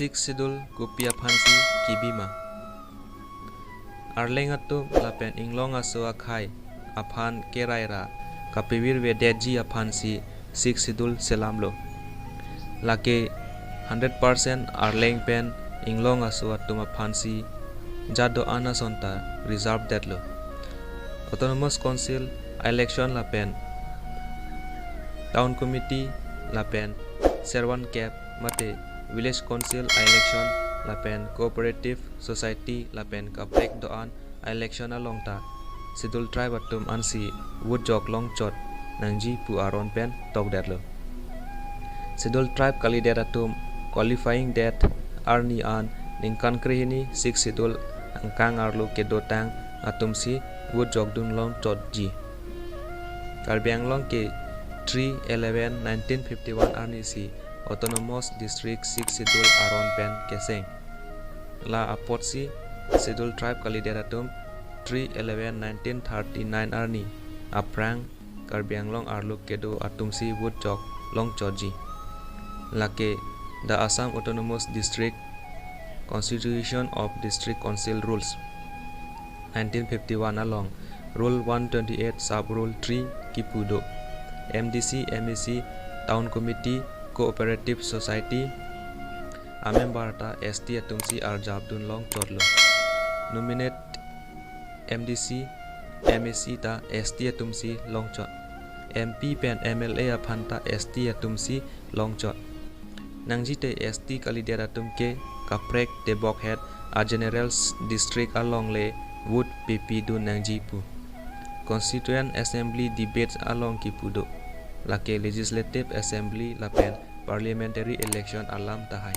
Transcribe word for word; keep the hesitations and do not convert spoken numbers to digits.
Sixth Schedule kopi aphansi kebima? Arleng atum lapen inglong aso akhei aphan kerai ra kapevirvedetji aphansi Sixth Schedule selamlo. Lake hundred percent Arleng pen inglong aso atum aphansi jat do-an asonta reserve detlo. Autonomous Council election lapen Town Committee lapen Servant Cup mate Village Council election lapen Cooperative Society lapen kaprek do-an election along ta Schedule Tribe atum ansi vote jok longchot nangji pu aron pen tokdetlo. Schedule Tribe kalidet atum qualifying date arni an ningkan krehini Sixth Schedule angkang arlo kedotang atumsi vote jokdun longchotji. Karbi Anglong ke three eleven nineteen fifty-one arnisi Autonomous District Sixth Schedule aron pen kecheng. La apotsi Schedule Tribe kalidet atum three eleven nineteen thirty-nine arni aphrang Karbi Anglong arlo kedo atumsi vote jok longchotji. Lake The Assam Autonomous District Constitution of District Council Rules nineteen fifty-one along Rule one twenty-eight Sub Rule three kipu do. M D C, M A C, Town Committee, Cooperative Society amember ta S T atumsi arjapdun longchotlo. Nominate M D C, M A C ta S T atumsi longchot. M P pen M L A aphan ta S T atumsi longchot. Nangji te S T kalidet atum ke kaprek tebokhet a general s-, district along le vote pipidun nangji pu. Constituent Assembly debates along kipu do. Lake Legislative Assembly lapen Parliamentary election alam tahai.